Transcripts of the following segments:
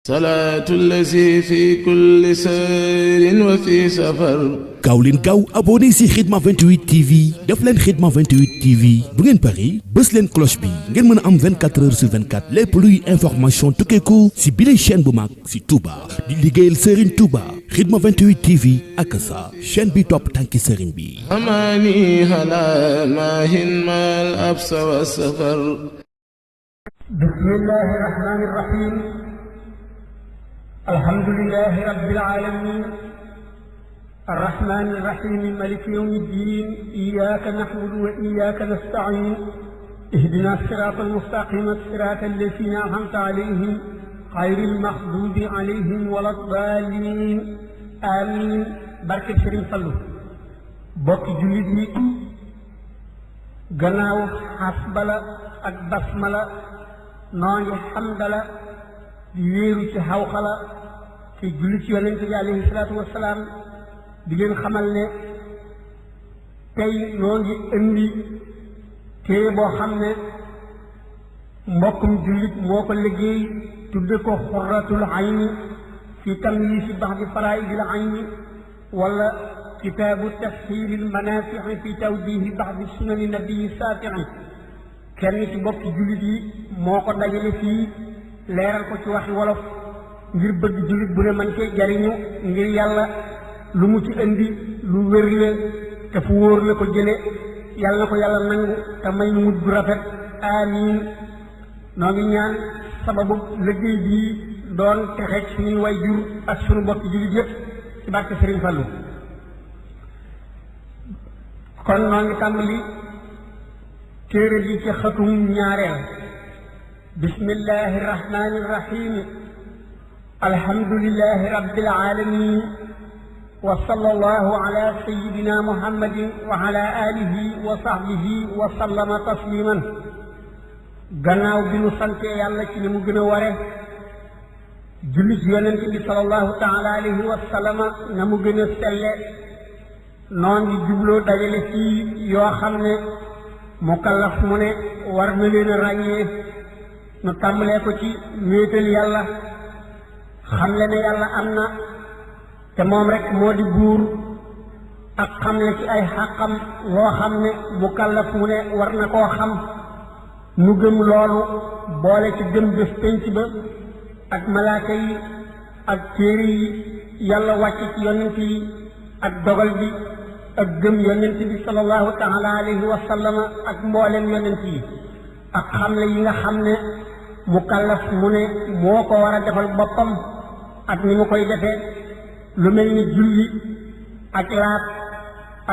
salaatu lazi fi kulli sayrin wa fi safar. gaaw leen gaaw abonné si Khidma 28 TV def leen Khidma 28 TV bu ngeen pari bës leen cloche bi ngeen mën a am 24 heures sur 24 lépp luy information tukkeeku si bile chaîne bu mag si Touba di liggéeyal Serigne Touba Khidma 28 TV ak sa chaîne bi topp tànki Serigne bi. amaani ala maahin maal absa wa safar. bismillahi rahmani rahim. alhamdulillahi rabbil alamin. الرحمن الرحيم مالك يوم الدين إياك نعبد وإياك نستعين اهدنا الصراط المستقيم صراط الذين أنعمت عليهم غير المغضوب عليهم ولا الضالين آمين barke Sëriñ Fallu bokki jullit yi gannaaw xasbala ak basmala noo ngi xamdala di wéeru ci xawxala te jullit ci yonent bi alayhi salaatu wassalaam di leen xamal ne tey noo ngi indi téere boo xam ne mbokkum jullit moo ko liggéey tudde ko xurratul ayni fi tamyiisi ba'di faraa'idil ayni wala kitaabu tafsiiril manaafi'i fi tawdiihi ba'di sunani nabiyyi saafi'i kenn ci mbokki jullit yi moo ko dajale fii leeral ko ci waxi wolof ngir bëgg jullit bu ne man cee jariñu ngir yàlla lu mu ci indi lu wér la te fu wóor la ko jële yàlla na ko yàlla nangu te may mujj bu rafet amiin noo ngi ñaan sababu liggéey bii doon texe suñuy way jur ak suñu bokki jullit yëpp ci barke Sëriñ Fallu kon noo ngi tàmbali téere bi ci xatum ñaareel bismillahi rahmani rahim alhamdulillahi rabbil alamin wa sallallahu ala sayyidina muhammadin wa ala alihi wa sahbihi wa sallama tasliman gannaaw bi nu sante yàlla ci ni mu gën a ware julli ci yonent bi sallallahu taala alayhi wa sallama na mu gën a selle noon ngi jubloo dajale fii yoo xam ne mukallaf mu ne war na leen a ràññee nu tàmbalee ko ci wéetal yàlla xam le ne yàlla am na te moom rek moo di buur ak xam le ci ay xàqam loo xam ne mukallaf mu ne war na koo xam nu gëm loolu boole ci gëm bés pénc ba ak malaaka yi ak téere yi yàlla wàcc ci yonent yi ak dogal bi ak gëm yonent bi sallallahu taala alayhi wa sallama ak mboolem yonent yi ak xamle yi nga xam ne mukallaf mu ne moo ko war a defal boppam ak ni mu koy defee lu mel ni julli ak laat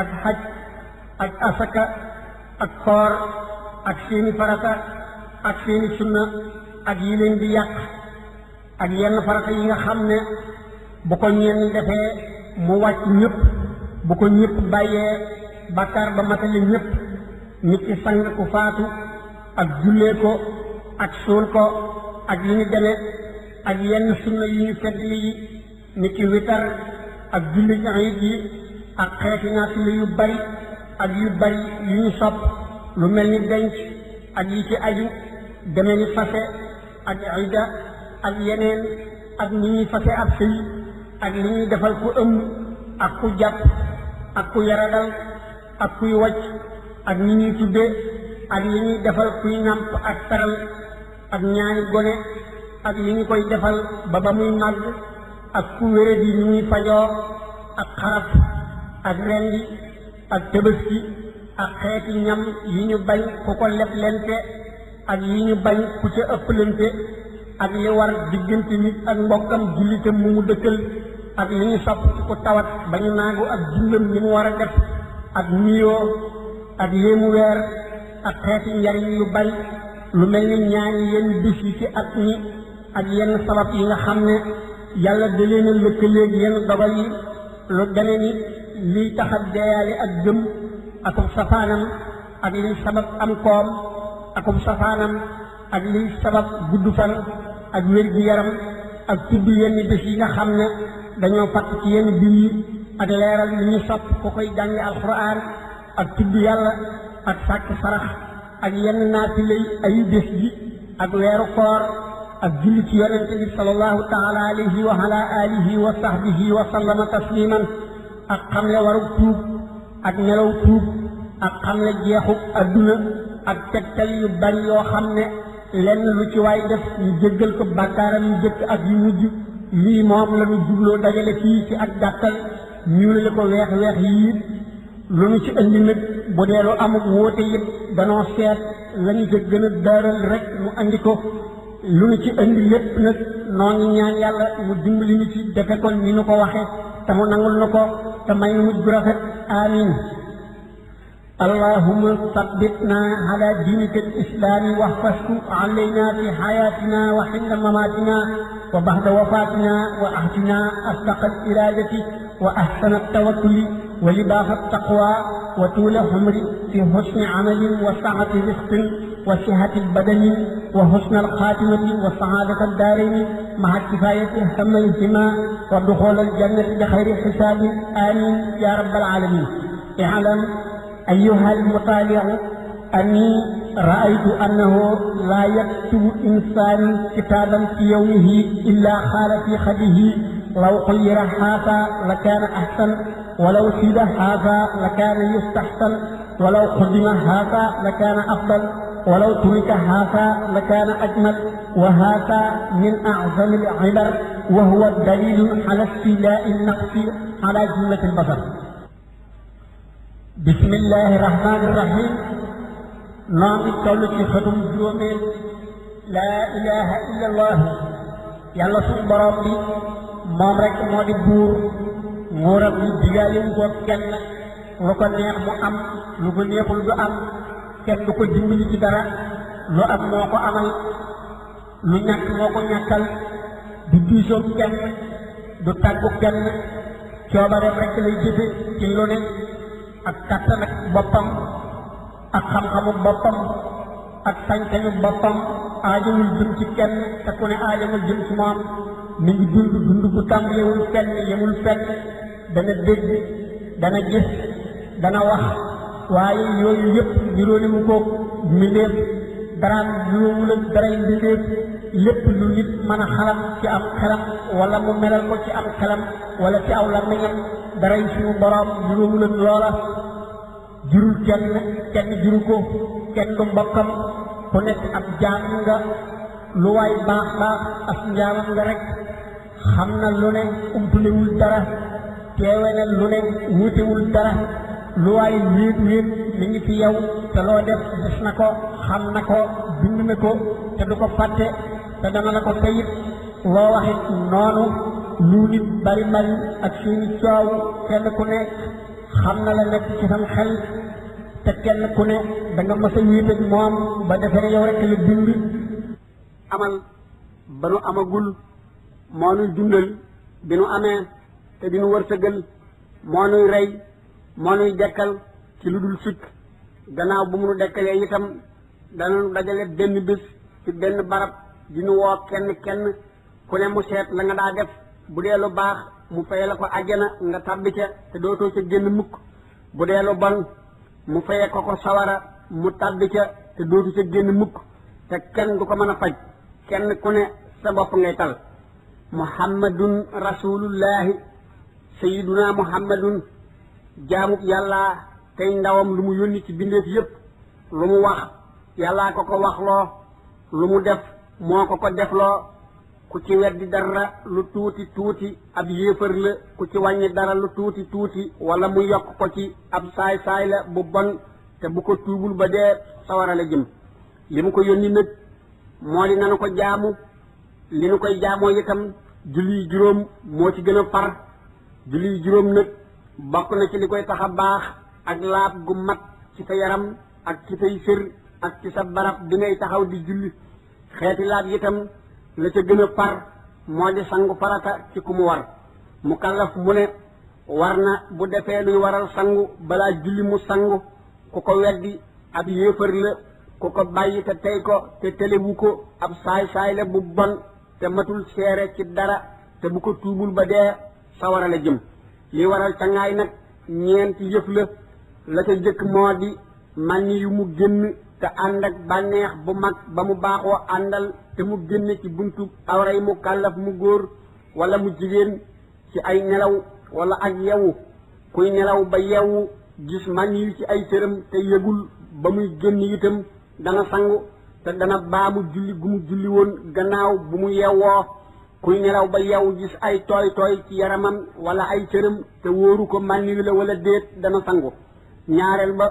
ak xaj ak asaka ak koor ak seeni farata ak seeni sunna ak yi leen di yàq ak yenn farata yi nga xam ne bu ko ñenn defee mu wàcc ñëpp bu ko ñëpp bàyyee bàkkaar ba matali ñëpp nit ki sang ku faatu ak jullee ko ak suul ko ak yi ñu demee ak yenn sunna yi ñu feddli yi nit ki witar ak julli iid yi ak xeeti naafila yu bari ak yu bari yu ñu sopp lu mel ni denc ak yi ci aju deme ni fase ak ida ak yeneen ak ni ñuy fase ab sëy ak li ñuy defal ku ëmb ak ku jàpp ak ku yaradal ak kuy wacc ak ni ñuy tudde ak li ñuy defal kuy nàmp ak taral ak ñaani gone ak li ñu koy defal ba muy màgg ak ku wéré di ni ñuy fajoo ak xaraf ak rendi ak tëbëski ak xeeti ñam yi ñu bañ ku ko leblente ak yi ñu bañ ku ca ëpplante ak li war diggante nit ak mbokkam jullitam mu dëkkal ak li ñu sopp ci ku tawat ba ñu naagu ak dundam li mu war a def ak nuyoo ak léemu weer ak xeeti njariñ yu bari lu mel ni ñaani yenn bis yi ci at ñi ak yenn sabab yi nga xam ne yàlla da leen a lëkkaleeg yenn dogal yi lu deme ni liy taxa deeyaale ak gëm akub safaanam ak liy sabab am koom akub safaanam ak liy sabab gudd fan ak wér gi yaram ak tudd yenn bés yi nga xam ne dañoo fatt ci yenn biir ak leeral li ñu sopp ku koy jàngi alxuraan ak tudd yàlla ak sàkk sarax ak yenn naafilay ayu bés bi ak weeru koor ak julli ci yonente bi sallallahu taala alayhi wa ala alihi wa sahbihi wa sallama tasliman ak xamle warug tuub ak nelaw tuub ak xamle jeexub adduna ak tegtal yu bari yoo xam ne lenn lu ci waay def ñu jéggal ko bàkkaaram yu jëkk ak yu mujj lii moom la ñu jubloo dajale fii ci ak gàttal ñuulale ko weex yii lu ñu ci indi nag bu dee lu amul wóote yëpp danoo seet lañu ca gën a daaral rek mu andi ko lu ñu ci indi lépp nag noo ngi ñaan yàlla mu dimbali ñu ci defe ko ni ñu ko waxee te mu nangul na ko te may nu mujj bu rafet amin اللهم ثبتنا على دينك الإسلام واحفظه علينا في حياتنا وحين مماتنا وبعد وفاتنا وأحسنا أصدق الإرادة وأحسن التوكل ولباس التقوى وطول عمر في حسن عمل وسعة رزق وصحة البدن وحسن الخاتمة وسعادة الدارين مع كفاية هم الجماع ودخول الجنة بخير حساب آمين يا رب العالمين. اعلم أيها المطالع أني رأيت أنه لا يكتب إنسان كتابا في يومه إلا خال في خده لو خير هذا لكان أحسن ولو سيد هذا لكان يستحسن ولو قدم هذا لكان أفضل ولو ترك هذا لكان أجمل وهذا من أعظم العبر وهو الدليل على استيلاء النقص على جملة البشر. بسم الله الرحمن الرحيم. نعم التولد في ختم جرومين لا إله إلا الله يلا سن برام بي moom rek moo di buur nguuram bi digaalim ko kenn lu ko neex mu am lu ko neexul du am kenn du ko dimbali ci dara lu am moo ko amal lu ñàkk moo ko ñàkkal du diisoo kenn du tàggu kenn coobareem rek lay jëfe ci lu ne ak kattan ak boppam ak xam-xamu boppam ak sañ-sañu boppam aajowul jëm ci kenn te ku ne aajowul jëm ci moom mi ngi dund bu tàmbalewul fenn yemul fenn dana dégg dana gis dana wax waaye yooyu yëpp niroole mu ko mbindéef daraan niroowul ak daray mbindéef lépp lu nit mën a xalam ci am xelam wala mu melal ko ci am xelam wala ci aw làmmiñam daray suñu borom niroowul ak loola jurul kenn juru ko kenn du mbokkam ku nekk ab jaam nga lu waay baax baax as njaamam nga rek xam na lu ne umpulewul dara teewe na lu ne wuutewul dara lu waay wéet mi ngi fi yow te loo def gis na ko xam na ko bind na ko te du ko fàtte te dana la ko teyit loo waxit noonu lu nit bari ak seeni coow kenn ku ne xam na la nekk ci sam xel te kenn ku ne da nga mës a wéet ak moom ba defee yow rek la bind amal ba nu amagul moo nuy dundal bi nu amee te di nu wërsëgal moo nuy rey moo nuy dekkal ci lu dul sikk gannaaw bu mu nu dekkalee itam danañu dajale benn bés ci benn barab di nu woo kenn ku ne mu seet la nga daa def bu dee lu baax mu faye la ko àjjana nga tàbbi ca te dootoo ca génn mukk bu dee lu bon mu faye ko sawara mu tàbbi ca te dootu ca génn mukk te kenn du ko mën a faj kenn ku ne sa bopp ngay tal muhammadun rasulullahi sayyiduna muhammadun jaamub yàlla tey ndawam lu mu yónni ci bindeef yépp lu mu wax yàllaa ko ko waxloo lu mu def moo ko ko defloo ku ci weddi dara lu tuuti ab yéefar la ku ci wàññi dara lu tuuti wala mu yokk ko ci ab saay la bu bon te bu ko tuubul ba dee sawara la jëm li mu ko yónni nag moo di nanu ko jaamu li nu koy jaamoo itam julli juróom moo ci gën a far julli juróom nag bokk na ci li koy tax a baax ak laab gu mat ci sa yaram ak ci say sër ak ci sa barab bi ngay taxaw di julli xeeti laab itam la ca gën a far moo di sangu farata ci ku mu war mu kallaf mu ne war na bu defee luy waral sangu balaa julli mu sangu ku ko weddi ab yéefar la ku ko bàyyi te tey ko te telewu ko ab saay la bu bon te matul seere ci dara te bu ko tuubul ba dee sawara la jëm li waral cangaay nag ñeenti yëf la ca jëkk moo di mànni yu mu génn te te ànd ak bànneex bu mag ba mu baaxoo àndal te mu génn ci buntu awray mu kàllaf mu góor wala mu jigéen ci ay nelaw wala ak yewu kuy nelaw ba yewu gis man yi ci ay cëram te yëgul ba muy génn itam dana sangu te dana baamu julli gu mu julli woon gannaaw bu mu yewwoo kuy nelaw ba yewu gis ay tooy tooy ci yaramam wala ay cëram te wóoru ko man yi la wala déet dana sangu ñaareel ba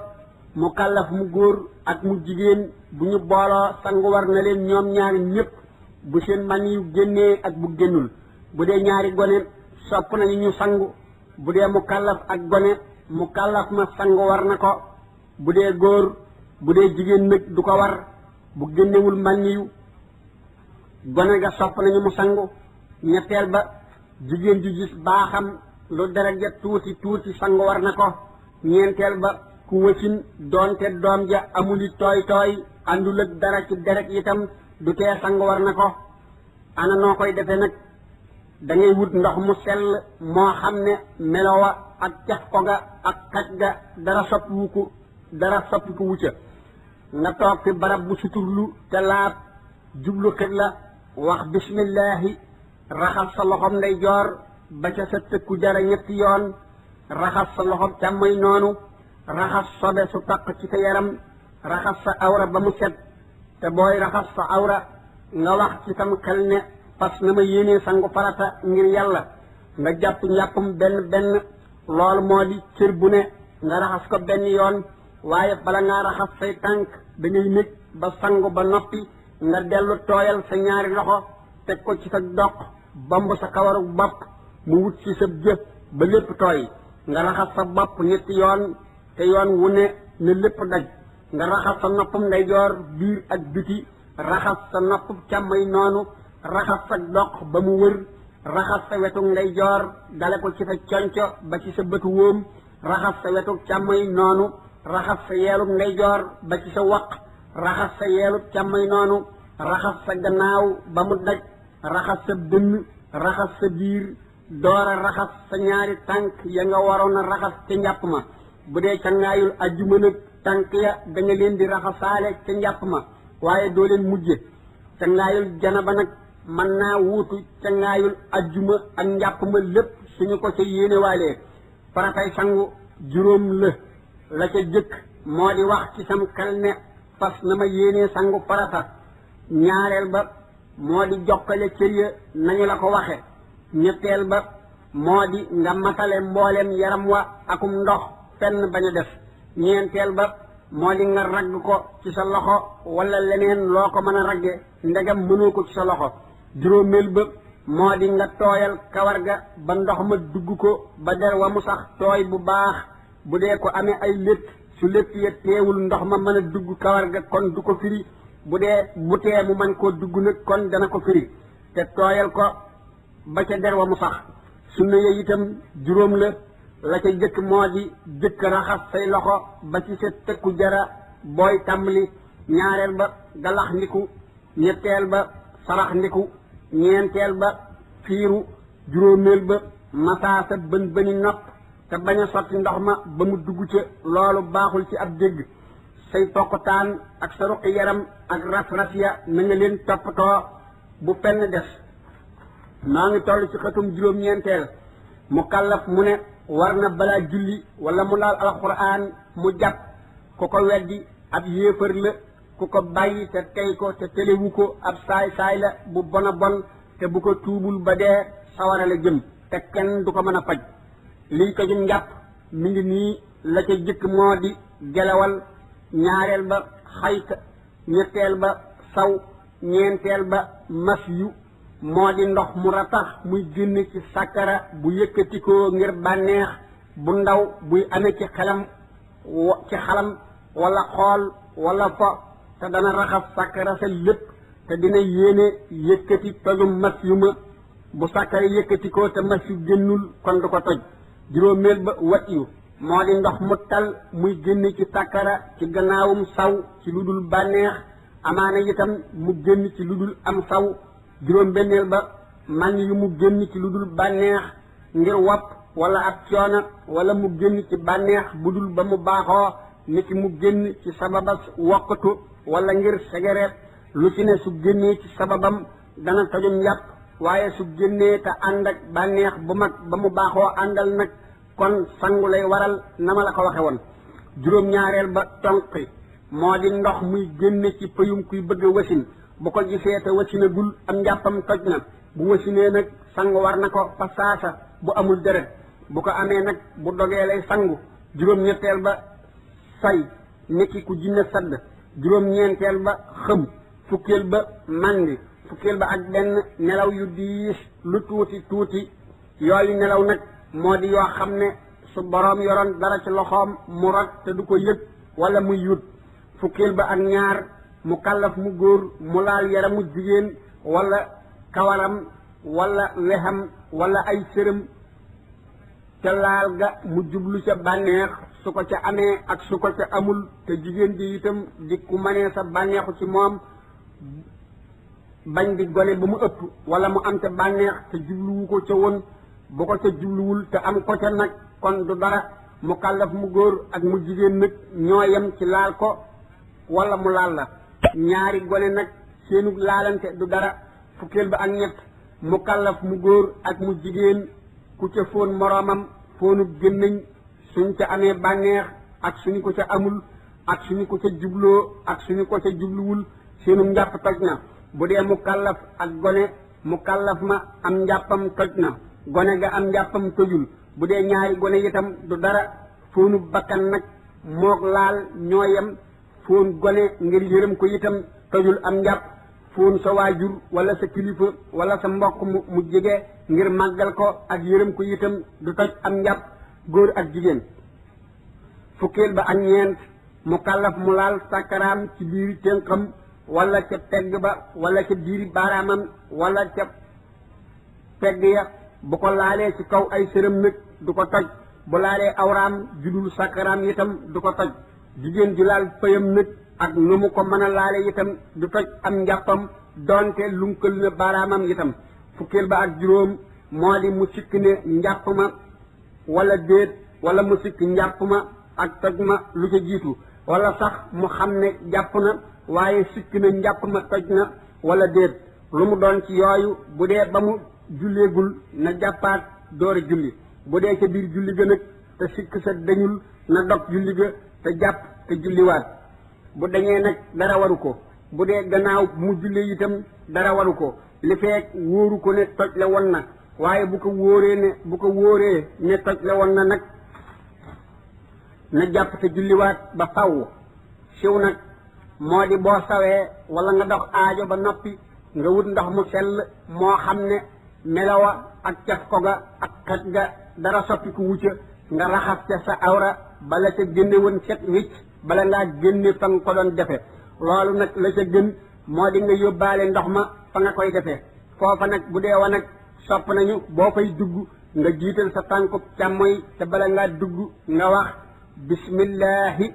mu kàllaf mu góor ak mu jigéen bu ñu booloo sangu war na leen ñoom ñaari ñëpp bu seen man yu génnee ak bu génnul bu dee ñaari gone sopp nañu ñu sangu bu dee mu kàllaf ak gone mu kàllaf ma sangu war na ko bu dee góor bu dee jigéen nag du ko war bu génnewul man yu gone ga sopp nañu mu sangu ñetteel ba jigéen ju gis baaxam lu deret ja tuuti tuuti sangu war na ko ñeenteel ba ku wëcin doonte doom ja amuli tooy tooy àndul ak dara ci deret itam du tee sangu war na ko ana noo koy defe nag da ngay wut ndox mu sell moo xam ne melowa ak caf ko ga ak xaj ga dara soppiku wucca nga toog fi barab bu suturlu te laab jublu xibla wax bismillahi raxas sa loxom ndeyjoor ba ca sa tëkku jara ñetti yoon raxas sa loxom càmmoñ noonu raxas sobe su taq ci sa yaram raxas sa awra ba mu set te booy raxas sa awra nga wax ci sam xel ne fas na ma yéenee sangu farata ngir yàlla nga jàpp njàppum benn loolu moo di cër bu ne nga raxas ko benn yoon waaye bala ngaa raxas say tànk da ngay nekk ba sangu ba noppi nga dellu tooyal sa ñaari loxo teg ko ci sa doq bomb sa kawaru bopp mu wut ci sa jëf ba lépp tooy nga raxas sa bopp ñetti yoon te yoon wu ne lépp daj nga raxas sa noppum ndeyjoor biir ak biti raxas sa noppum càmmoñ noonu raxas sa doq ba mu wër raxas sa wetu ndeyjoor dale ko ci sa conco ba ci sa bëtu wóom raxas sa wetu càmmoñ noonu raxas sa yeelub ndeyjoor ba ci sa waq raxas sa yeelub càmmoñ noonu raxas sa gannaaw ba mu daj raxas sa dënn raxas sa biir doora raxas sa ñaari tànk ya nga waroon a raxas ca njàpp ma bu dee cangaayul ajjuma nag tànk ya da nga leen di raxasaale ca njàpp ma waaye doo leen mujje cangaayul janaba nag mën naa wuutu cangaayul ajjuma ak njàpp ma lépp suñu ko ca yéenewaalee faratay sangu juróom la ca jëkk moo di wax ci sam xel ne fas na ma yéenee sangu farata ñaareel ba moo di jokkale cër ya nañu la ko waxe ñetteel ba moo di nga matale mbooleem yaram wa akum ndox fenn bañ a def ñeenteel ba moo di nga ragg ko ci sa loxo wala leneen loo ko mën a ragge ndegam mënoo ko ci sa loxo juróomeel ba moo di nga tooyal kawar ga ba ndox ma dugg ko ba der wa mu sax tooy bu baax bu dee ko amee ay létt su létt ya teewul ndox ma mën a dugg kawar ga kon du ko firi bu dee bu tee mu mën koo dugg nag kon dana ko firi te tooyal ko ba ca der wa mu sax sunna ya itam juróom la ca jëkk moo di jëkk raxas say loxo ba ci sa tëkku jara booy tàmbali ñaareel ba galax ndiku ñetteel ba sarax ndiku ñeenteel ba fiiru juróomeel ba masaa sa bëni nopp te bañ a sotti ndox ma ba mu dugg ca loolu baaxul ci ab dégg say tokktaan ak sa ruqi yaram ak ras-ras ya na nga leen toppatoo bu fenn des maa ngi toll ci xëtum juróom-ñeenteel mu kàllaf mu ne war na balaa julli wala mu laal alxuraan mu jàpp ku ko weddi ab yéefar la ku ko bàyyi te tey ko te telewu ko ab saay la bu bon a bon te bu ko tuubul ba dee sawara la jëm te kenn du ko mën a faj liy ko jum njàpp mi ngi nii la ca jëkk moo di gelawal ñaareel ba xayta ñetteel ba saw ñeenteel ba mas yu moo di ndox mu ratax muy génn ci sàkkara bu yëkkatikoo ngir bànneex bu ndaw buy amee ci xalam wala xool wala fo te dana raxas sàkkara sa lépp te dina yéene yëkkati tojum mas yu ma bu sàkkara yëkkatikoo te mas yu génnul kon du ko toj juróomeel ba wat yu moo di ndox mu tal muy génn ci sàkkara ci gannaawum saw ci lu dul bànneex amaana itam mu génn ci lu dul am saw juróom benneel ba man yu mu génn ci lu dul bànneex ngir wopp wala ab coono wala mu génn ci bànneex bu dul ba mu baaxoo niki mu génn ci sababas wokkatu wala ngir segereet lu ci ne su génnee ci sababam dana tojum njàpp waaye su génnee te ànd ak bànneex bu mag ba mu baaxoo àndal nag kon sangu lay waral na ma la ko waxe woon juróom-ñaareel ba tonqi moo di ndox muy génne ci pëyum kuy bëgg a wasin bu ko gisee te wasinagul am njàppam toj na bu wasinee nag sangu war na ko fa saasa bu amul deret bu ko amee nag bu dogee lay sangu juróom-ñetteel ba say niki ku jinne sadd juróom-ñeenteel ba xëm fukkeel ba màndi fukkeel ba ak benn nelaw yu diis lu tuuti tuuti yooyu nelaw nag moo di yoo xam ne su boroom yoroon dara ci loxoom mu rot te du ko yëg wala muy yut fukkeel ba ak ñaar mu kàllaf mu góor mu laal yaramu jigéen wala kawaram wala wexam wala ay sërëm ca laal ga mu jublu ca bànneex su ko ca amee ak su ko ca amul te jigéen ji itam di ku mënee sa bànneexu ci moom bañ di gone ba mu ëpp wala mu am ca bànneex te jubluwu ko ca woon bu ko ca jubluwul te am ko ca nag kon du dara mu kàllaf mu góor ak mu jigéen nag ñoo yem ci laal ko wala mu laal la ñaari gone nag seenu laalante du dara fukkeel ba ak ñett mu kàllaf mu góor ak mu jigéen ku ca fóon moroomam fóonu gémmiñ suñ ca amee bànneex ak suñu ko ca amul ak suñu ko ca jubloo ak suñu ko ca jubluwul seenu njàpp toj na bu dee mu kàllaf ak gone mu kàllaf ma am njàppam toj na gone ga am njàppam tojul bu dee ñaari gone itam du dara fóonu bakkan nag moog laal ñoo yem fóon gone ngir yërëm ko itam tojul am njàpp fóon sa waajur wala sa kilifa wala sa mbokk mu jege ngir màggal ko ak yërëm ko itam du toj am njàpp góor ak jigéen fukkeel ba ak ñeent mu kàllaf mu laal sàkkaraam ci biiri tënkam wala ca pegg ba wala ca biiri baaraamam wala ca pegg ya bu ko laalee ci kaw ay sërëm nag du ko toj bu laalee awraam judul sàkkaraam itam du ko toj jigéen ju laal pëyam nag ak nu mu ko mën a laale itam du toj am njàppam doonte lunkal na baaraamam itam fukkeel ba ak juróom moo di mu sikk ne njàpp ma wala déet wala mu sikk njàpp ma ak toj ma lu ca jiitu wala sax mu xam ne jàpp na waaye sikk na njàpp ma toj na wala déet lu mu doon ci yooyu bu dee ba mu julleegul na jàppaat door a julli bu dee ca biir julli ga nag te sikk sa dañul na dog julli ga te jàpp te julliwaat bu dañee nag dara waru ko bu dee gannaaw mu julli itam dara waru ko li feek wóoru ko ne toj la woon na waaye bu ko wóoree ne toj la woon na nag na jàpp te julliwaat ba faw siw nag moo di boo sawee wala nga dox aajo ba noppi nga wut ndox mu sell moo xam ne melawa ak caf ko ga ak xet ga dara soppi ku wucca nga raxas ca sa awra bala ca génne woon set wicc bala ngaa génne fa nga ko doon defe loolu nag la ca gën moo di nga yóbbaale ndox ma fa nga koy defee foofa nag bu dee wa nag sopp nañu boo fay dugg nga jiital sa tànkub càmmoy te bala ngaa dugg nga wax bismillahi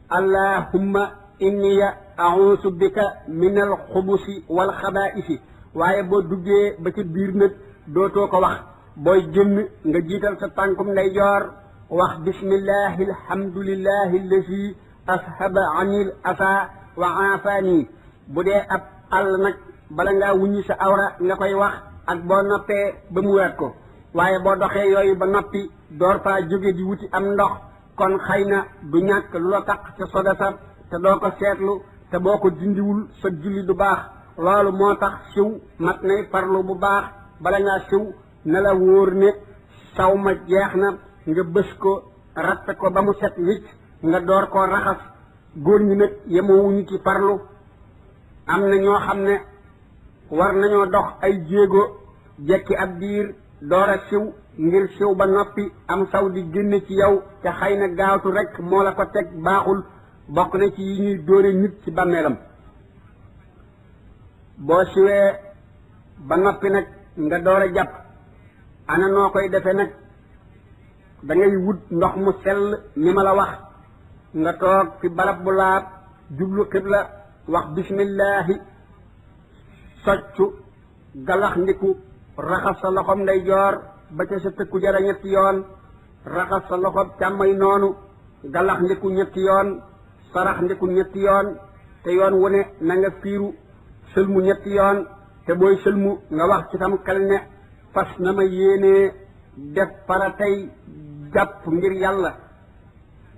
allahumma inniya a'uusu bika min al xubusi wal xabaa'isi waaye boo duggee ba ca biir nag dootoo ko wax booy génn nga jiital sa tànkum ndeyjoor wax bismillahi alhamdulillahi allazi ashaba anil asa wa aafani bu dee ab àll nag bala ngaa wuññi sa awra nga koy wax ak boo noppee ba mu waat ko waaye boo doxee yooyu ba noppi door faa jóge di wuti am ndox kon xëy na du ñàkk lu la taq ca soda sa te doo ko seetlu te boo ko dindiwul sa julli du baax loolu moo tax siw mat nay farlu bu baax bala ngaa siw na la wóor ne saw ma jeex na nga bës ko ratt ko ba mu set wicc nga door koo raxas góor ñi nag yemoowuñu ci farlu am na ñoo xam ne war nañoo dox ay jéego jekki ab diir door a siw ngir siw ba noppi am saw di génne ci yow te xëy na gaawtu rek moo la ko teg baaxul bokk na ci yi ñuy dóore nit ci bàmmeelam boo siwee ba noppi nag nga door a jàpp ana noo koy defee nag da ngay wut ndox mu sell ni ma la wax nga toog fi barab bu laab jublu xibla wax bismillahi soccu galax ndiku raxas sa loxom ndeyjoor ba ca sa tëkku jara ñetti yoon raxas sa loxom càmmay noonu galax ndiku ñetti yoon sarax ndiku ñetti yoon te yoon wu ne na nga fiiru sëlmu ñetti yoon te booy sëlmu nga wax ci tam xel ne fas na ma yéenee def faratay jàpp ngir yàlla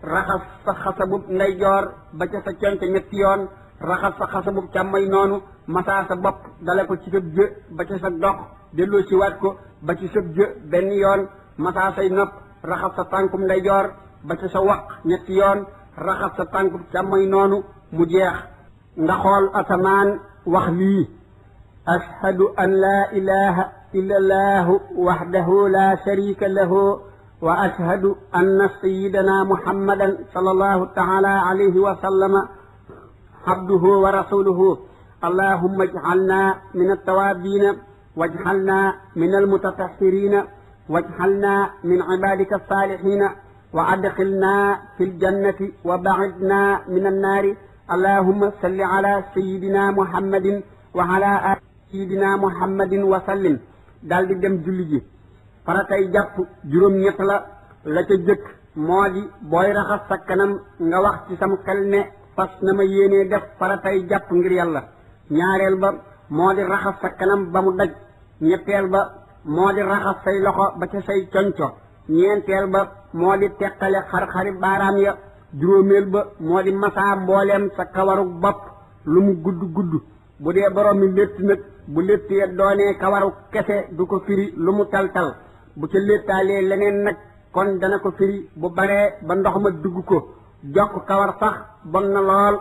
raxas sa xasabub ndeyjoor ba ca sa conc ñetti yoon raxas sa xasabub càmmay noonu masaa sa bopp dale ko ci sëb jë ba ca sa dox delloo ci waat ko ba ci sëb jë benn yoon masaa say nopp raxas sa tànkum ndeyjoor ba ca sa waq ñetti yoon raxas sa tànkum càmmay noonu mu jeex nga xool asamaan wax lii ashhadu an laa ilaha illa allahu wahdahu la sharika lahu wa ashhadu anna sayyidana muhammadan sallallahu ta'ala alayhi wa sallama abduhu wa rasuluhu allahumma ij'alna min at-tawabin waj'alna min al-mutatahhirin waj'alna min ibadika as-salihin wa adkhilna fil jannati wa ba'idna min an-nar allahumma salli ala sayyidina muhammadin wa ala sayyidina muhammadin wa sallim daal di dem julli ji faratay jàpp juróom ñett la ca jëkk moo di booy raxas sa kanam nga wax ci sam xel ne fas na ma yéenee def faratay jàpp ngir yàlla ñaareel ba moo di raxas sa kanam ba mu daj ñetteel ba moo di raxas say loxo ba ca say conco ñeenteel ba moo di teqale xar-xari baaraam ya juróomeel ba moo di masaa mbooleem sa kawaru bopp lu mu gudd gudd bu dee borom mi létt nag bu létt ya doonee kawaru kese du ko firi lu mu tal-tal bu ca léttaalee leneen nag kon dana ko firi bu baree ba ndox ma dugg ko jokk kawar sax bon na lool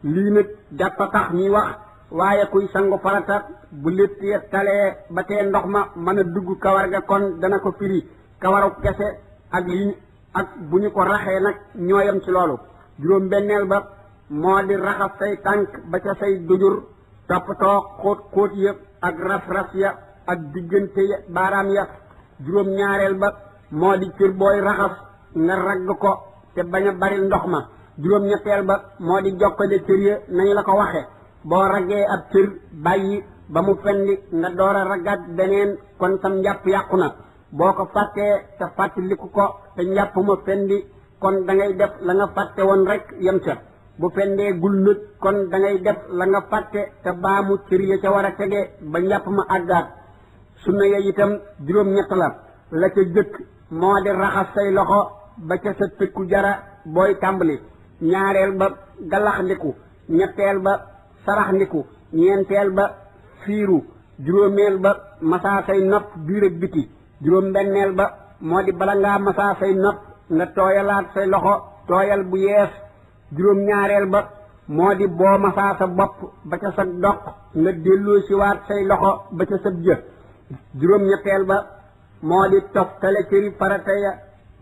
lii nag jàppa tax ñuy wax waaye kuy sangu farata bu létt ya talee ba tee ndox ma mën a dugg kawar ga kon dana ko firi kawaru kese ak lii ak bu ñu ko raxee nag ñooyam ci loolu juróom benneel ba moo di raxas say tànk ba ca say dujur toppatoo xóot ya ak ras-ras ya ak diggante ya baaraam ya juróom ñaareel ba moo di cër booy raxas nga ragg ko te bañ a bari ndox ma juróom ñetteel ba moo di jokkale cër ya nañu la ko waxe boo raggee ab cër bàyyi ba mu fendi nga door a raggaat beneen kon sam njàpp yàqu na boo ko fàttee te fàttaliku ko te njàpp ma fendi kon da ngay def la nga fàtte woon rek yem ca bu fendee gul nag kon da ngay def la nga fàtte te baamu cër ya ca war a tege ba njàpp ma àggaat sunna ya itam juróom ñett la ca jëkk moo di raxas say loxo ba ca sa tëkku jara booy tàmbali ñaareel ba galax ndiku ñetteel ba sarax ndiku ñeenteel ba fiiru juróomeel ba masaa say nopp biir ak biti juróom benneel ba moo di bala ngaa masaa say nopp nga tooyalaat say loxo tooyal bu yees juróom ñaareel ba moo di boo masaa sa bopp ba ca sa doq nga delloo si waat say loxo ba ca sa jë juróom ñetteel ba moo di toftale cëri farata ya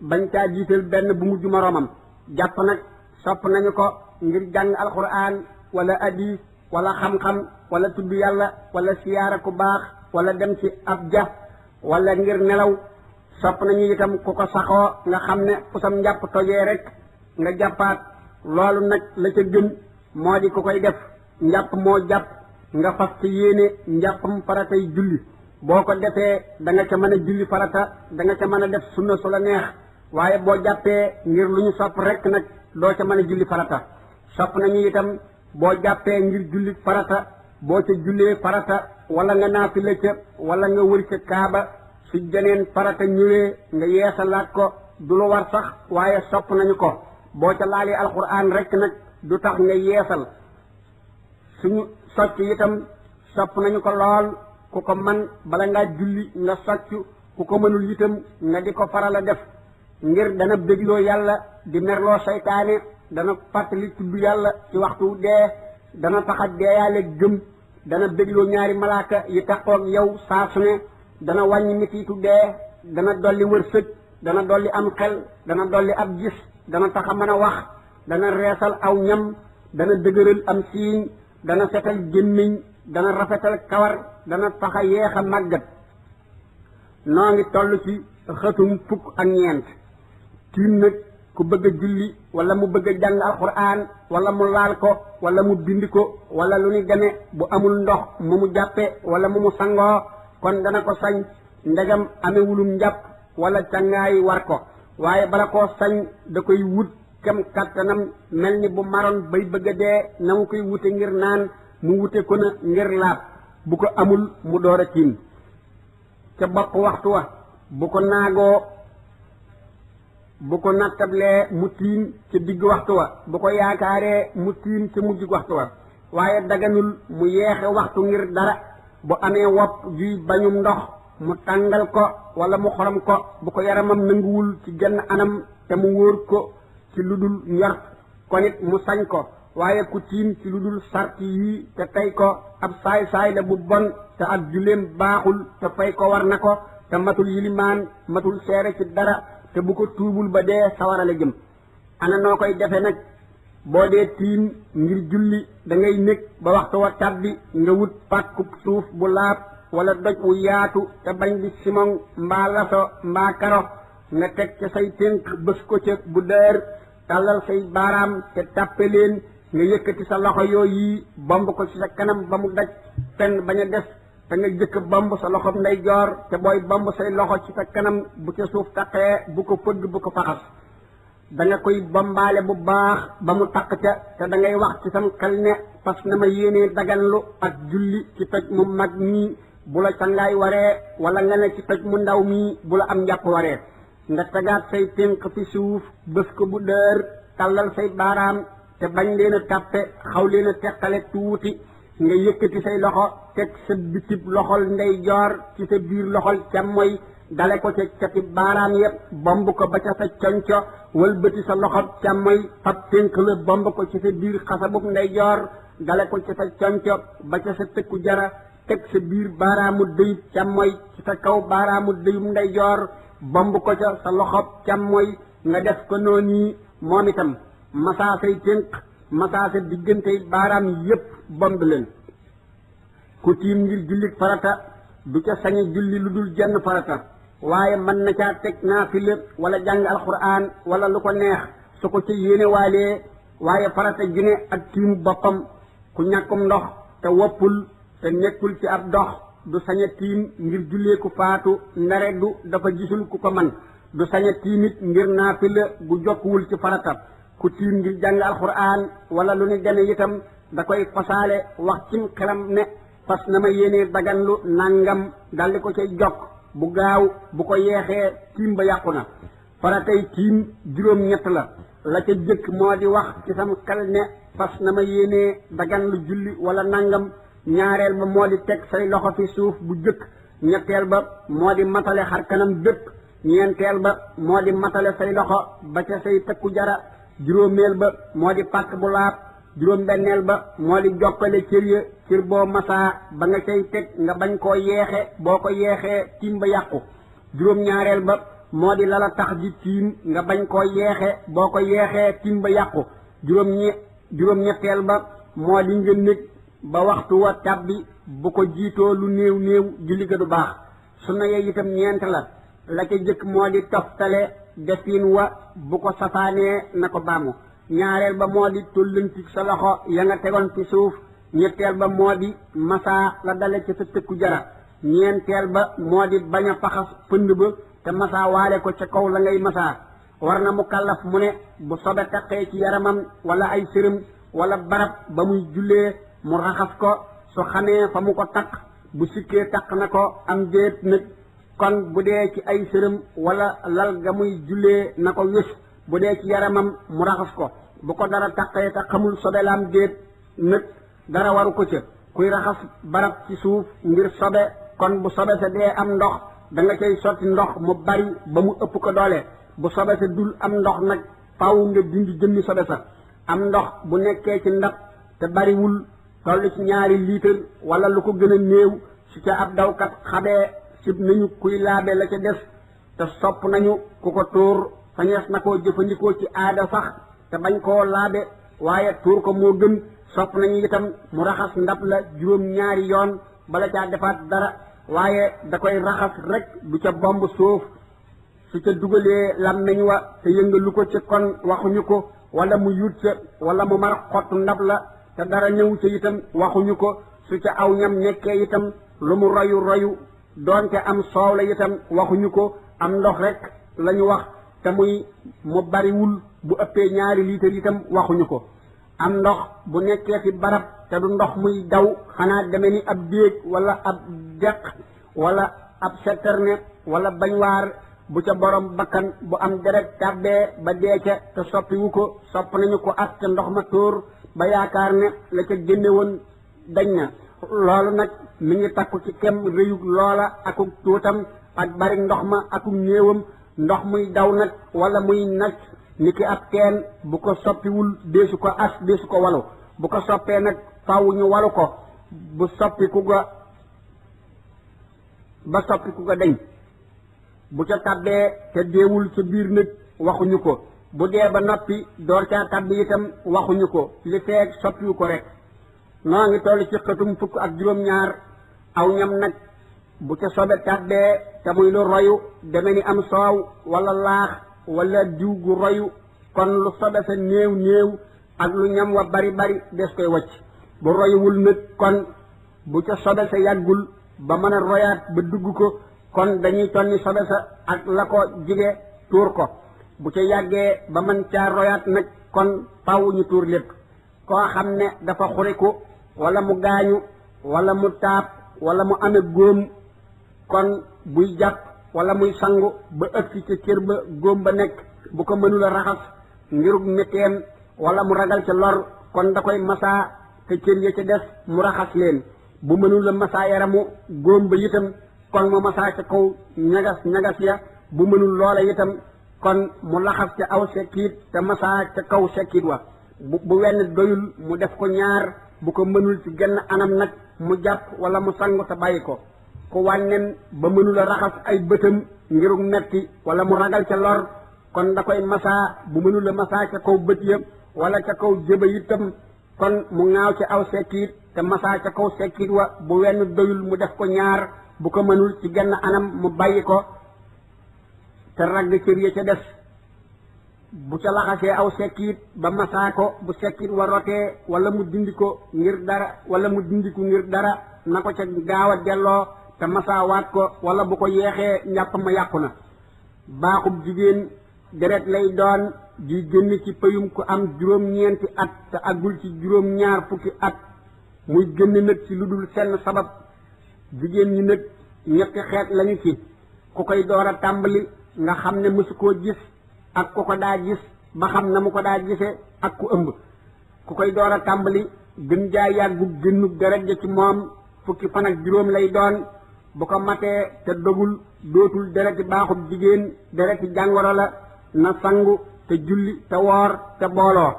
bañ caa jiital benn bu mujj moroomam jàpp nag sopp nañu ko ngir jàng alquran wala hadis wala xam-xam wala tudd yàlla wala siyaara ku baax wala dem ci ab ja wala ngir nelaw sopp nañu itam ku ko saxoo nga xam ne fu sam njàpp tojee rek nga jàppaat loolu nag la ca gën moo di ku koy def njàpp moo jàpp nga fas ci yéene njàppam faratay julli boo ko defee da nga ca mën a julli farata da nga ca mën a def sunna su la neex waaye boo jàppee ngir lu ñu sopp rek nag doo ca mën a julli farata sopp nañu itam boo jàppee ngir julli farata boo ca jullee farata wala nga naafila ca wala nga wër ca kaaba su jeneen farata ñëwee nga yeesalaat ko du lu war sax waaye sopp nañu ko boo ca laalee alquran rek nag du tax nga yeesal suñu socc itam sopp nañu ko lool ku ko man bala ngaa julli nga socc ku ko mënul itam nga di ko faral a def ngir dana bégloo yàlla di merloo seytaane dana fàttali tudd yàlla ci waxtu dee dana tax a deeyaale gëm dana bégloo ñaari malaaka yi taxoog yow saa su ne dana wàññi mitiitu dee dana dolli wërsëg dana dolli am xel dana dolli ab gis dana tax a mën a wax dana reesal aw ñam dana dëgëral am siiñ dana setal gémmiñ dana rafetal kawar dana tax a yeex a màggat noo ngi toll ci xëtum fukk ak ñeent tiim nag ku bëgg a julli wala mu bëgg a jàng alquran wala mu laal ko wala mu bind ko wala lu ni deme bu amul ndox mu mu jàppe wala mu mu sangoo kon dana ko sañ ndegam amewulum njàpp wala cangaay war ko waaye bala koo sañ da koy wut kem kattanam mel ni bu maroon bay bëgg a dee na mu koy wute ngir naan mu wute ko na ngir laab bu ko amul mu door a tiim ca bopp waxtu wa bu ko naagoo bu ko nattablee mu tiim ca digg waxtu wa bu ko yaakaaree mu tiim ca mujj waxtu wa waaye daganul mu yeexe waxtu ngir dara bu amee wopp juy bañum ndox mu tàngal ko wala mu xorom ko bu ko yaramam nanguwul ci genn anam te mu wóor ko ci lu dul njort kon it mu sañ ko waaye ku tiim ci lu dul sart yii te tey ko ab saay-saay la bu bon te ak julleem baaxul te fay ko war na ko te matul yilimaan matul seere ci dara te bu ko tuubul ba dee sawara la jëm ana noo koy defe nag boo dee tiim ngir julli da ngay nekk ba waxtu wa tàbbi nga wut pàkkub suuf bu laab wala doj wu yaatu te bañ di simon mbaa laso mbaa karo nga teg ca say tënk bës ko ca bu dër tàllal say baaraam te tàppe leen nga yëkkati sa loxo yooyu bomb ko ci sa kanam ba mu daj fenn bañ a des te nga jëkk bomb sa loxo ndeyjoor te booy bomb say loxo ci sa kanam bu ca suuf taqee bu ko fëgg bu ko faxas da nga koy bombaale bu baax ba mu taq ca te da ngay wax ci sam xel ne fas na ma yéenee daganlu ak julli ci toj mu mag mii bu la cangaay waree wala nga ne ci toj mu ndaw mii bu la am njàpp waree nga tegaat say tënk fi suuf bës ko bu dër tàllal say baaraam te bañ leen a tàppe xaw leen a teqale tuuti nga yëkkati say loxo teg sa bitib loxol ndeyjoor ci sa biir loxol càmmoy dale ko ca cati baaraam yëpp bomb ko ba ca sa conco wëlbati sa loxo càmmoy fab tënk la bomb ko ci sa biir xasabub ndeyjoor dale ko ca sa conco ba ca sa tëkku jara teg sa biir baaraamu dëyub càmmoy ci sa kaw baaraamu dëyub ndeyjoor bomb ko ca sa loxo càmmoy nga def ko noonu moom itam masaa say tënk masaa sa diggante baaraam yépp bomb leen ku tiim ngir jullit farata du ca sañe julli lu dul jenn farata waaye mën na caa teg naafila wala jàng alxuraan wala lu ko neex su ko ca yéene waalee waaye farata ju ne ak tiimu boppam ku ñàkkum ndox te woppul te nekkul ci ab dox du saña tiim ngir jullee ku faatu ndare du dafa gisul ku ko man du saña tiimit ngir naafila gu jokkuwul ci farata ku tiim ngir jàng alxuraan wala lu ne gane itam da koy fasaale wax cim xelam ne fas na ma yéenee daganlu nangam daldi ko cay jokk bu gaaw bu ko yeexee tiim ba yàqu na faratay tiim juróom ñett la ca jëkk moo di wax ci sam xel ne fas na ma yéenee daganlu julli wala nangam ñaareel ba moo di teg say loxo fi suuf bu jëkk ñetteel ba moo di matale xar kanam bépp ñeenteel ba moo di matale say loxo ba ca say tëkku jara juróomeel ba moo di pàkk bu laab juróom benneel ba moo di jokkale cër ya cër boo masaa ba nga cay teg nga bañ koo yeexe boo ko yeexee tiim ba yàqu juróom ñaareel ba moo di lala tax di tiim nga bañ koo yeexe boo ko yeexee tiim ba yàqu juróom ñetteel ba moo di nga nekk ba waxtu wa tàbbi bu ko jiitoo lu néew néew julli ga du baax sunna ya itam ñeent la ca jëkk moo di toftale defin wa bu ko safaanee na ko baamu ñaareel ba moo di tollanti sa loxo ya nga tegoon ci suuf ñetteel ba moo di masaa la dale ci sa tëkku jara ñeenteel ba moo di bañ a faxas pënd ba te masaa waale ko ca kaw la ngay masaa war na mu kàllaf mu ne bu sobe taqee ci yaramam wala ay sërëm wala barab ba muy jullee mu raxas ko su xamee fa mu ko taq bu sikkee taq na ko am déet nag kon bu dee ci ay sërëm wala lal ga muy jullee na ko wés bu dee ci yaramam mu raxas ko bu ko dara taqee te xamul sobe la am déet nag dara waru ko ca kuy raxas barab ci suuf ngir sobe kon bu sobe sa dee am ndox da nga cay sotti ndox mu bari ba mu ëpp ko doole bu sobe sa dul am ndox nag faaw nga dindi jëmmi sobe sa am ndox bu nekkee ci ndab te bariwul toll ci 2 litre wala lu ko gën a néew su ca ab dawkat xabee sib nañu kuy laabe la ca des te sopp nañu ku ko tuur sañees na koo jëfandikoo ci aada sax te bañ koo laabe waaye tuur ko moo gën sopp nañu itam mu raxas ndab la 2 yoon bala caa defaat dara waaye da koy raxas rek du ca bomb suuf su ca dugalee làmmiñ wa te yëngalu ko ci kon waxuñu ko wala mu yut ca wala mu mar xottu ndab la te dara ñëw ca itam waxuñu ko su ca aw ñam nekkee itam lu mu royu doonte am soow la itam waxuñu ko am ndox rek lañu wax te muy mu bariwul bu ëppee 2 litre itam waxuñu ko. am ndox bu nekkee fi barab te du ndox muy daw xanaa deme ni ab déeg wala ab deq wala ab citerne wala bañwaar bu ca borom bakkan bu am deret tàbbee ba dee ca te soppiwu ko sopp nañu ko at ca ndox ma tóor ba yaakaar ne la ca génne woon dañ na. loolu nag mi ngi takku ci kem rëyug loola akuk tuutam ak bari ndox ma akuk néewam. ndox muy daw nag wala muy nag ni ki ab teen bu ko soppiwul deesu ko as deesu ko walu bu ko soppee nag faaw ñu walu ko bu soppiku ga dañ. bu ca tabbee te deewul ca biir nag waxuñu ko. bu dee ba noppi door caa tabbi itam waxuñu ko li feeg soppiwu ko rek. noo ngi toll ci xëtum fukk ak juróom-ñaar. aw ñam nag bu ca sobe tabbee te muy lu royu deme ni am soow wala laax wala diw gu royu kon lu sobe sa néew néew ak lu ñam wa bari bari des koy wacc. bu royuwul nag kon bu ca sobe sa yàggul ba mën a royaat ba dugg ko kon dañuy tonni sobe sa ak la ko jige tuur ko. bu ca yàggee ba mën caa royaat nag kon faaw ñu tuur lépp. koo xam ne dafa xuriku wala mu gaañu wala mu taab wala mu amee góom kon buy jàpp wala muy sangu ba ëgsi ca cër ba góom ba nekk bu ko mënul a raxas ngirug metteem wala mu ragal ca lor kon da koy masaa te cër ya ca des mu raxas leen. bu mënul a masaa yaramu góom ba itam kon mu masaa ca kaw ñagas ya. bu mënul loola itam kon mu laxas ca aw sekkiit te masaa ca kaw sekkiit wa. bu wenn doyul mu def ko 2 bu ko mënul ci genn anam nag mu jàpp wala mu sangu te bàyyi ko. ku wànnen ba mënula raxas ay bëtam ngirug metti wala mu ragal ca lor kon da koy masaa. bu mënula masaa ca kaw bët ya wala ca kaw jëba itam kon mu ŋaaw ci aw sekkiit te masaa ca kaw sekkiit wa. bu wenn doyul mu def ko 2 bu ko mënul ci genn anam mu bàyyi ko te ragg cër ya ca des. bu ca laxasee aw sekkiit ba masaa ko bu sekkiit wa rotee wala mu dindi ko ngir dara wala mu dindiku ngir dara na ko ca gaaw a delloo te masaawaat ko wala bu ko yeexee njàpp ma yàqu na. baaxub jigéen deret lay doon di génn ci pëyum ku am 9 at te àggul ci 2 fukki at muy génn nag ci lu dul senn sabab. jigéen ñi nag 3 xeet lañu ci. ku koy door a tàmbali nga xam ne mësu koo gis ak ku ko daa gis ba xam na mu ko daa gisee ak ku ëmb. ku koy door a tàmbali gën jaa yàggu génnug deret ja ci moom fukki fan ak 5 lay doon. bu ko matee te dogul dootul dereti baaxub jigéen dereti jàngoro la na sangu te julli te woor te booloo.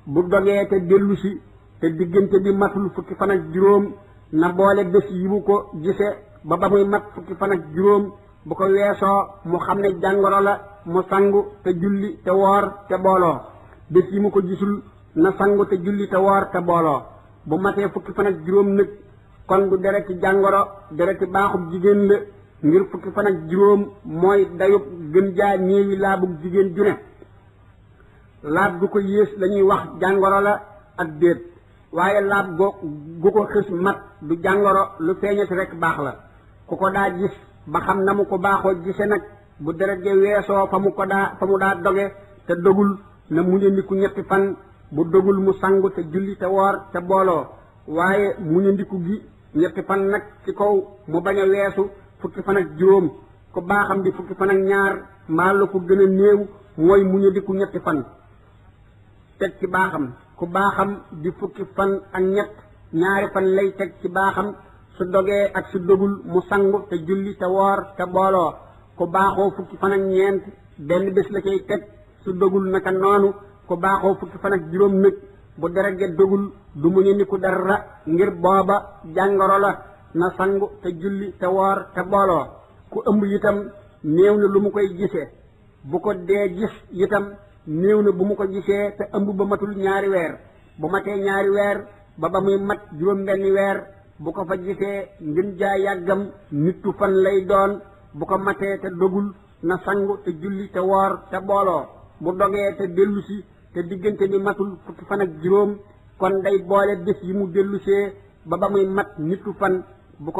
bu dogee te dellusi te diggante bi matul fukki fan ak 5 na boole bés yi mu ko gise ba muy mat fukki fan ak 5. bu ko weesoo mu xam ne jàngoro la mu sangu te julli te woor te booloo. bés yi mu ko gisul na sangu te julli te woor te booloo. bu matee fukki fan ak 5 nag kon du dereti jàngoro dereti baaxub jigéen la ngir fukki fan ak 5 mooy dayub gën jaa néewi laabug jigéen ju ne. laab gu ko yées lañuy wax jàngoro la ak déet waaye laab gu ko xis mat du jàngoro lu feeñati rek baax la. ku ko daa gis ba xam na mu ko baaxoo gise nag bu deret ja weesoo fa mu daa doge te dogul na muñandiku 3 fan. bu dogul mu sangu te julli te woor te booloo. waaye muñandiku gi 3 fan nag ci kaw mu bañ a weesu fukki fan ak 5. ku baaxam di fukki fan ak 2 maa la ko gën a néew mooy muñandiku 3 fan. teg ci baaxam ku baaxam di fukki fan ak 2 fan lay teg ci baaxam. su dogee ak su dogul mu sangu te julli te woor te booloo. ku baaxoo fukki fan ak 4 benn bés la cay teg su dogul naka noonu. ku baaxoo fukki fan ak 5 nag bu deret ja dogul du mu ni ku dara ngir booba jàngoro la na sangu te julli te woor te booloo. ku ëmb itam néew na lu mu koy gisee. bu ko dee gis itam néew na bu mu ko gisee te ëmb ba matul 2 weer. bu matee 2 weer ba muy mat 7 weer bu ko fa gisee ngën jaa yàggam 1 fan lay doon. bu ko matee te dogul na sangu te julli te woor te booloo. bu dogee te dellusi te diggante bi matul fukki fan ak 5 kon day boole bés yi mu dellusee ba muy mat 1 fan. bu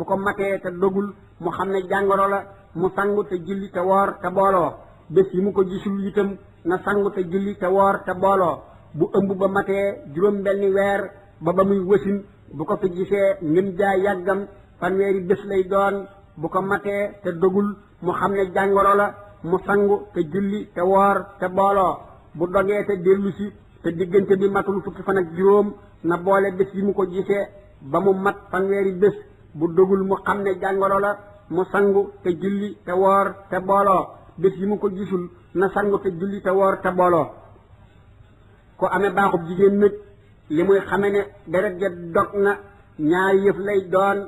ko matee te dogul mu xam ne jàngoro la mu sangu te julli te woor te booloo. bés yi mu ko gisul itam na sangu te julli te woor te booloo bu ëmb ba matee juróom benni weer ba muy wasin bu ko fi gisee ngeen jaay yàggam fanweeri bés lay doon bu ko matee te dogul mu xam ne jàngoro la mu sangu te julli te woor te booloo bu dogee te dellu si te diggante bi matul fukki fan ak juróom na boole bés yi mu ko gisee ba mu mat fanweeri bés bu dogul mu xam ne jàngoro la mu sangu te julli te woor te booloo bés yi mu ko gisul na sangu te julli te woor te booloo ko amee baaxub jigéen nag li muy xame ne deret ja dog na ñaari yëf lay doon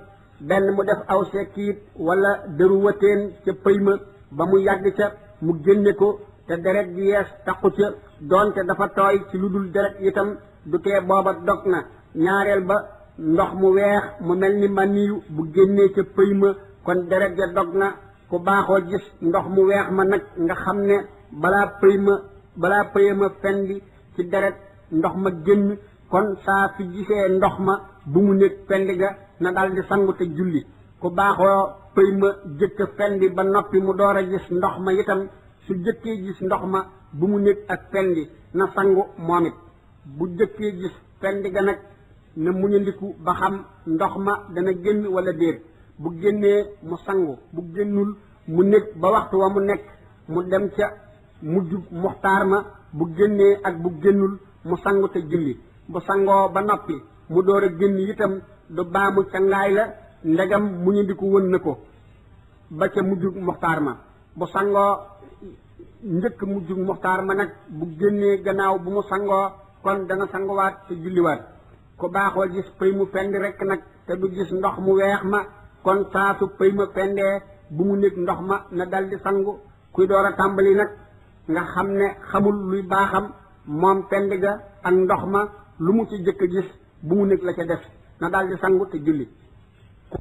benn mu def aw sekkiit wala dëru wëteen ca pëy ma ba mu yàgg ca mu génne ko te deret ji yees taqu ca doonte dafa tooy ci lu dul deret itam du tee booba dog na ñaareel ba ndox mu weex mu mel ni maniyu bu génnee ca pëy ma kon deret ja dog na ku baaxoo gis ndox mu weex ma nag nga xam ne balaa pëy ma fendi ci deret ndox ma génn kon saa fi gisee ndox ma bu mu nekk fendi ga na daldi sangu te julli ku baaxoo pëy ma jëkk fendi ba noppi mu door a gis ndox ma itam su jëkkee gis ndox ma bu mu nekk ak fendi na sangu moom it bu jëkkee gis fendi ga nag na muñandiku ba xam ndox ma dana génn wala déet bu génnee mu sangu bu génnul mu nekk ba waxtu wa mu nekk mu dem ca mujjub muxtaar ma bu génnee ak bu génnul mu sangu te julli bu sangoo ba noppi mu door a génn itam du baamu ca ngaay la ndegam muñandiku wën na ko ba ca mujjub muxtaar ma bu sangoo njëkk mujjub muxtaar ma nag bu génnee gannaaw bu mu sangoo kon dana sanguwaat te julliwaat ku baaxoo gis pëy mu fendi rekk nag te du gis ndox mu weex ma kon saa su pëy ma fendee bu mu nekk ndox ma na daldi sangu kuy door a tàmbali nag nga xam ne xamul luy baaxam moom fendi ga ak ndox ma lu mu ci jëkk a gis bu mu nekk la ca def na daldi sangu te julli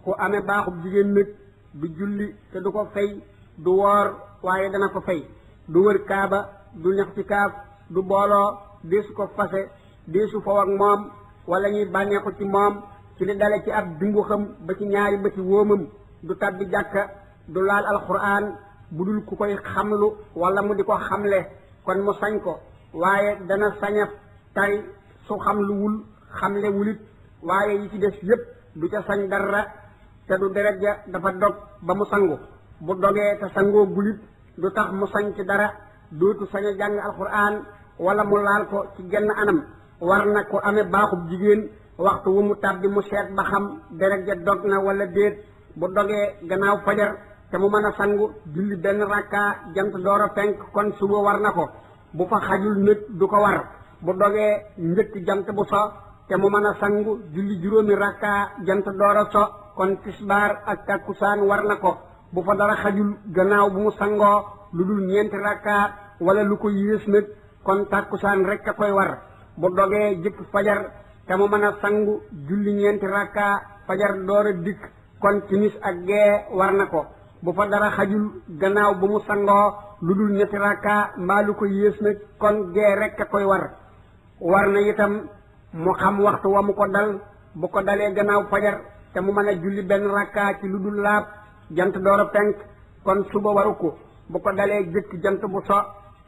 ku amee baaxub jigéen nag du julli te du ko fay du woor waaye dana ko fay du wër kaaba du ñax ci kaaf du booloo deesu ko fase deesu faw ak moom wala ñuy bànneexu ci moom ci li dale ci ab dimbu xam ba ci ñaari bëti wóomam du tabbi jàkka du laal alxuraan bu dul ku koy xamlu wala mu di ko xamle kon mu sañ ko waaye dana saña tari su xamluwul xamle wulit waaye yi ci des yépp du ca sañ dara te du deret ja dafa dog ba mu sangu bu dogee te sangoo gulit du tax mu sañ ci dara dootu sañ a jàng alxuraan wala mu laal ko ci genn anam war na ko amee baaxub jigéen waxtu wu mu tàbbi mu seet ba xam deret ja dog na wala déet bu dogee gannaaw fajar te mu mën a sangu julli benn rakka jant door a fenk kon suba war na ko bu fa xajul nit du ko war bu dogee njëkk jant bu so te mu mën a sangu julli juróomi rakka jant door a so kon tisbaar ak takkusaan war na ko bu fa dara xajul gannaaw bu mu sangoo lu dul ñeenti rakka wala lu ko yées nag kon takkusaan rekk a koy war bu dogee jëkk fajar te mu mën a sangu julli ñeenti rakka fajar door a dikk kon timis ak gee war na ko bu fa dara xajul gannaaw bu mu sangoo lu dul ñetti rakka mbaa lu ko yées nag kon gee rekk a koy war na itam mu xam waxtu wa mu ko dal bu ko dalee gannaaw fajar te mu mën a julli benn rakka ci lu dul laab jant door a penk kon suba waru ko bu ko dalee jëkk jant bu so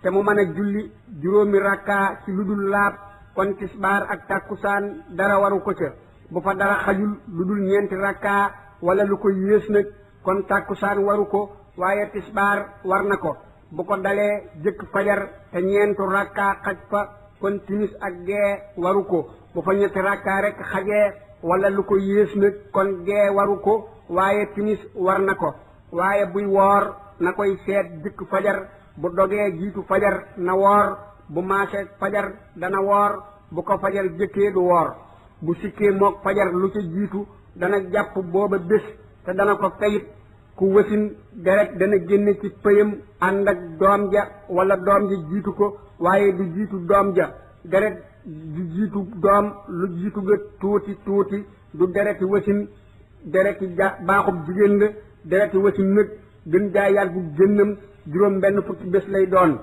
te mu mën a julli juróomi rakka ci lu dul laab kon tisbaar ak takkusaan dara waru ko ca bu fa dara xajul lu dul ñeenti rakka wala lu ko yées nag kon takkusaan waru ko waaye tisbaar war na ko bu ko dalee jëkk fajar te ñeentu rakka xaj fa kon timis ak gee waru ko bu fa ñetti rakka rek xajee wala lu ko yées nag kon gee waru ko waaye timis war na ko waaye buy woor na koy seet jëkk fajar bu dogee jiitu fajar na woor bu maasee fajar dana woor bu ko fajar jëkkee du woor bu sikkee mook fajar lu ca jiitu dana jàpp booba bés te dana ko fayit ku wasin deret dana génne ci pëyam ànd ak doom ja wala doom ja jiitu ko waaye du jiitu doom ja deret du jiitu doom lu jiitu ga tuuti du dereti wasin dereti baaxub jigéen la dereti wasin nag gën jaa yàggu génnam juróom benn fukki bés lay doon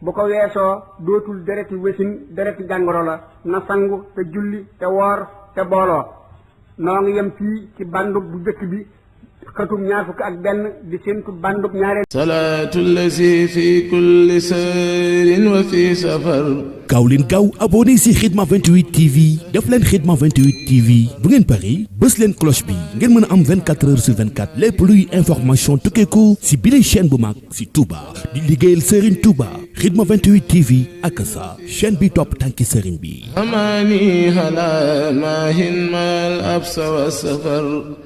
bu ko weesoo dootul dereti wasin dereti jàngoro la na sangu te julli te woor te booloo noo ngi yem fii ci bandu bu jëkk bi xëtum ñaar fukk ak benn di séentu bandub ñaareel salaatu lazi fi kulli sayrin wa fi safar gaaw leen gaaw abonné si Khidma 28 TV def leen Khidma 28 TV bu ngeen pari bës leen cloche bi ngeen mën a am 24 heures sur 24 lépp luy information tukkeeku si bile chaîne bu mag si Touba di liggéeyal Serigne Touba Khidma 28 TV ak sa chaîne bi topp tànki Serigne bi amaani hala maahin mal absa wa safar